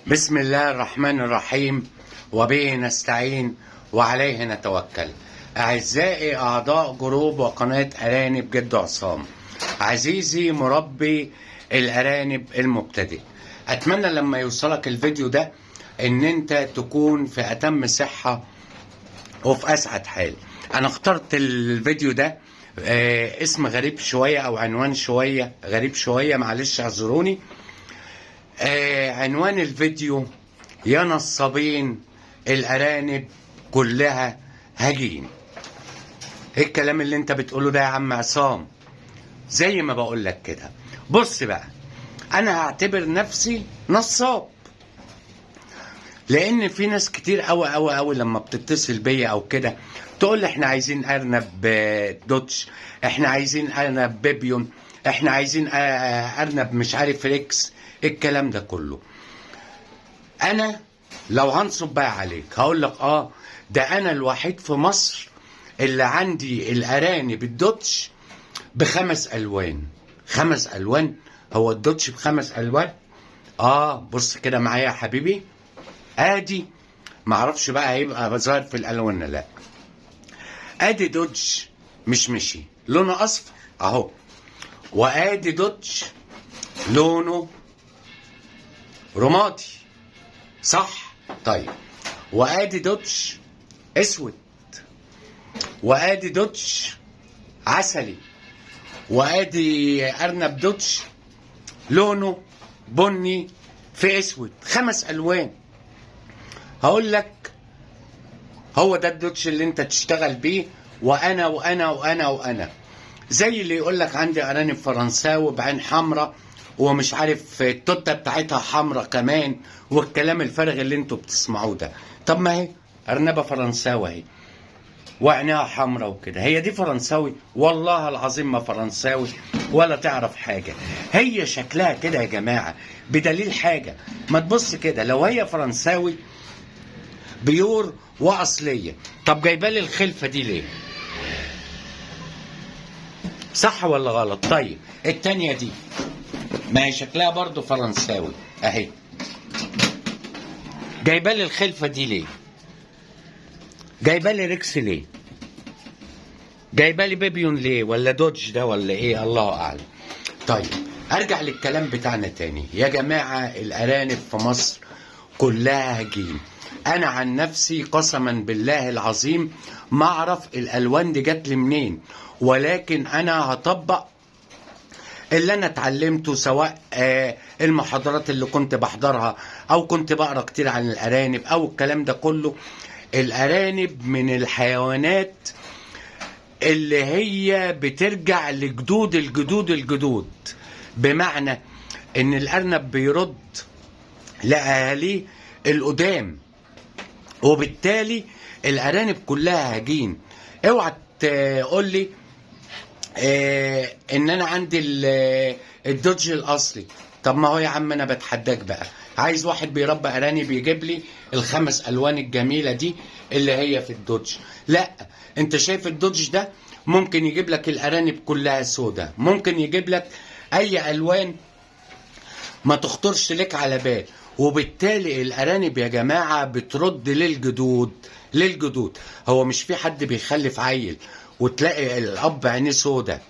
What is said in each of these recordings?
بسم الله الرحمن الرحيم، وبه نستعين وعليه نتوكل. أعزائي أعضاء جروب وقناة أرانب جد عصام، عزيزي مربي الأرانب المبتدئ، أتمنى لما يوصلك الفيديو ده إن أنت تكون في أتم صحة وفي أسعد حال. أنا اخترت الفيديو ده اسم غريب شوية أو عنوان شوية غريب شوية، معلش اعذروني. عنوان الفيديو: يا نصابين الأرانب كلها هجين. ايه الكلام اللي انت بتقوله ده يا عم عصام؟ زي ما بقول لك كده. بص بقى، انا هعتبر نفسي نصاب، لان في ناس كتير قوي قوي قوي لما بتتصل بيا او كده تقول لي احنا عايزين ارنب دوتش، احنا عايزين ارنب بيبيون، احنا عايزين ارنب مش عارف ريكس، الكلام ده كله. انا لو هنصب بقى عليك هقول لك ده انا الوحيد في مصر اللي عندي الارانب الدوتش بخمس الوان. 5 الوان؟ هو الدوتش بخمس الوان؟ بص كده معايا يا حبيبي، ادي معرفش بقى هيبقى ظاهر في الالوان ولا لا. ادي دوتش مشمشي لونه اصفر اهو، وادي دوتش لونه رمادي، صح؟ طيب، وادي دوتش اسود، وادي دوتش عسلي، وادي ارنب دوتش لونه بني في اسود. 5 الوان. هقول لك هو ده الدوتش اللي انت تشتغل بيه، وانا وانا وانا وانا. زي اللي يقول لك عندي ارانب فرنساوي بعين حمراء ومش عارف التوته بتاعتها حمراء كمان، والكلام الفارغ اللي انتوا بتسمعوه ده. طب ما هي ارنبه فرنساوي اهي وعينيها حمراء وكده، هي دي فرنساوي؟ والله العظيم ما فرنساوي ولا تعرف حاجة، هي شكلها كده يا جماعة. بدليل حاجة، ما تبص كده، لو هي فرنساوي pure واصليه، طب جايبالي الخلفة دي ليه؟ صح ولا غلط؟ طيب التانية دي ما هي شكلها برضو فرنساوي اهي، جايبالي الخلفة دي ليه؟ جايبالي ريكس ليه؟ جايبالي بيبيون ليه؟ ولا دوج ده ولا ايه؟ الله اعلم. طيب ارجع للكلام بتاعنا تاني يا جماعة. الارانب في مصر كلها هجين. انا عن نفسي قسما بالله العظيم ما اعرف الالوان دي جت لي منين، ولكن انا هطبق اللي انا اتعلمته، سواء المحاضرات اللي كنت بحضرها او كنت بقرا كتير عن الارانب او الكلام ده كله. الارانب من الحيوانات اللي هي بترجع لجدود الجدود الجدود، بمعنى ان الارنب بيرد لاهاليه القدام، وبالتالي الارانب كلها هجين. اوعى تقول لي ان انا عندي الدوج الاصلي. طب ما هو يا عم انا بتحداك بقى، عايز واحد بيربي ارانب يجيب لي ال5 الوان الجميلة دي اللي هي في الدوج. لا، انت شايف الدوج ده ممكن يجيب لك الارانب كلها سودة، ممكن يجيب لك اي الوان ما تخطرش لك على بال. وبالتالي الارانب يا جماعة بترد للجدود للجدود. هو مش في حد بيخلف عيل وتلاقي الاب عينيه سودة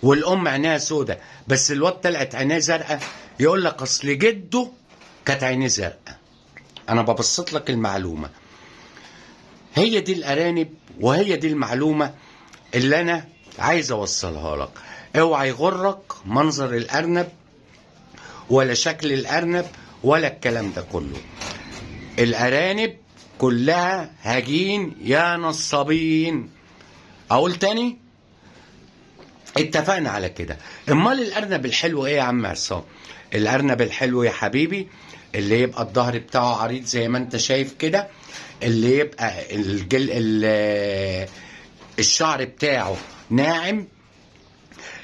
والام عينيها سودة، بس الواد طلعت عينيه زرقاء، يقول لك اصل جده كانت عينيه زرقاء. انا ببسط لك المعلومة، هي دي الارانب وهي دي المعلومة اللي انا عايز اوصلها لك. اوعى يغرك منظر الارنب ولا شكل الارنب ولا الكلام ده كله. الارانب كلها هجين يا نصابين. اقول تاني، اتفقنا على كده. امال الارنب الحلو ايه يا عم عصام؟ الارنب الحلو يا حبيبي اللي يبقى الظهر بتاعه عريض زي ما انت شايف كده، اللي يبقى الشعر بتاعه ناعم،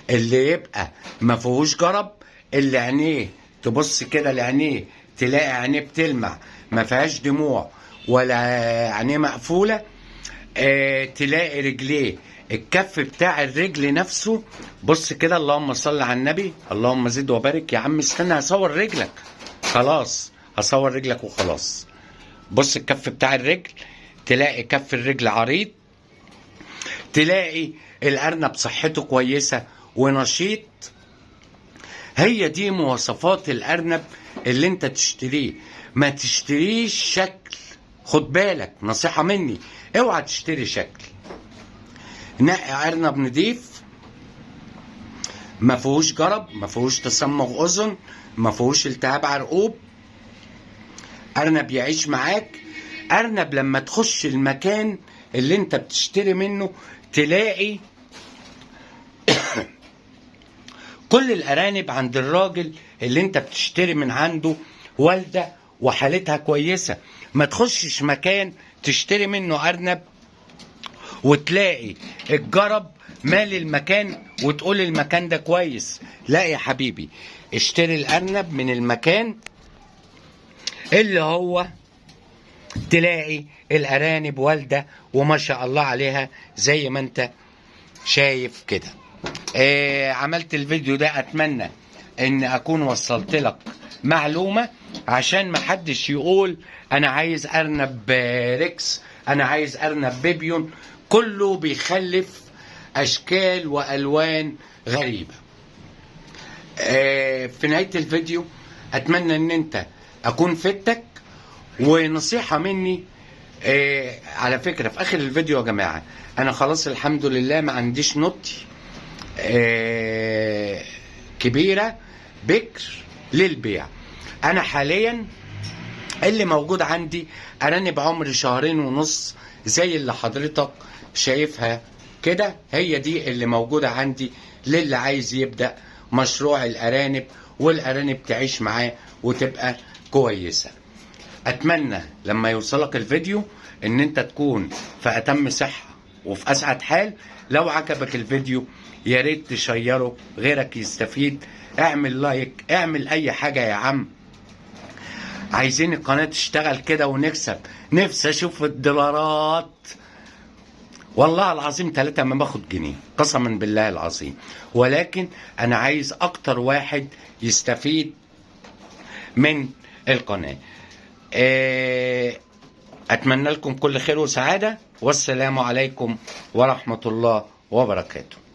اللي يبقى ما فيهوش جرب، اللي عينيه تبص كده لعينيه تلاقي عينيه بتلمع ما فيهاش دموع ولا عينيه مقفولة. تلاقي رجليه الكف بتاع الرجل نفسه، بص كده، اللهم صل على النبي، اللهم زد وبارك. يا عم استنى هصور رجلك، خلاص هصور رجلك وخلاص. بص الكف بتاع الرجل، تلاقي كف الرجل عريض، تلاقي الارنب صحته كويسة ونشيط. هي دي مواصفات الارنب اللي انت تشتريه. ما تشتريش شكل، خد بالك نصيحة مني، اوعى تشتري شكل. نقي ارنب نضيف، ما فيهوش جرب، ما فيهوش تسمغ اذن، ما فيهوش التهاب عرقوب، ارنب يعيش معاك. ارنب لما تخش المكان اللي انت بتشتري منه تلاقي كل الارانب عند الراجل اللي انت بتشتري من عنده والده وحالتها كويسة. ما تخشش مكان تشتري منه ارنب وتلاقي الجرب مال المكان وتقول المكان ده كويس. لا يا حبيبي، اشتري الارنب من المكان اللي هو تلاقي الارانب والده وما شاء الله عليها زي ما انت شايف كده. عملت الفيديو ده اتمنى ان اكون وصلت لك معلومة، عشان ما حدش يقول انا عايز ارنب ريكس، انا عايز ارنب بيبيون. كله بيخلف اشكال والوان غريبة. في نهاية الفيديو اتمنى ان انت اكون فدتك. ونصيحة مني، على فكرة في اخر الفيديو يا جماعة، انا خلاص الحمد لله ما عنديش نوتي كبيرة بكر للبيع. انا حاليا اللي موجود عندي ارانب عمر 2.5 شهر زي اللي حضرتك شايفها كده، هي دي اللي موجودة عندي للي عايز يبدأ مشروع الارانب، والارانب تعيش معاه وتبقى كويسة. اتمنى لما يوصلك الفيديو ان انت تكون في اتم صحة وفي اسعد حال. لو عجبك الفيديو يا ريت تشيره غيرك يستفيد، اعمل لايك، اعمل اي حاجة يا عم. عايزين القناة تشتغل كده ونكسب. نفسي اشوف الدولارات، والله العظيم 3 ما باخد جنيه قسما بالله العظيم، ولكن انا عايز اكتر واحد يستفيد من القناة. اتمنى لكم كل خير وسعادة، والسلام عليكم ورحمة الله وبركاته.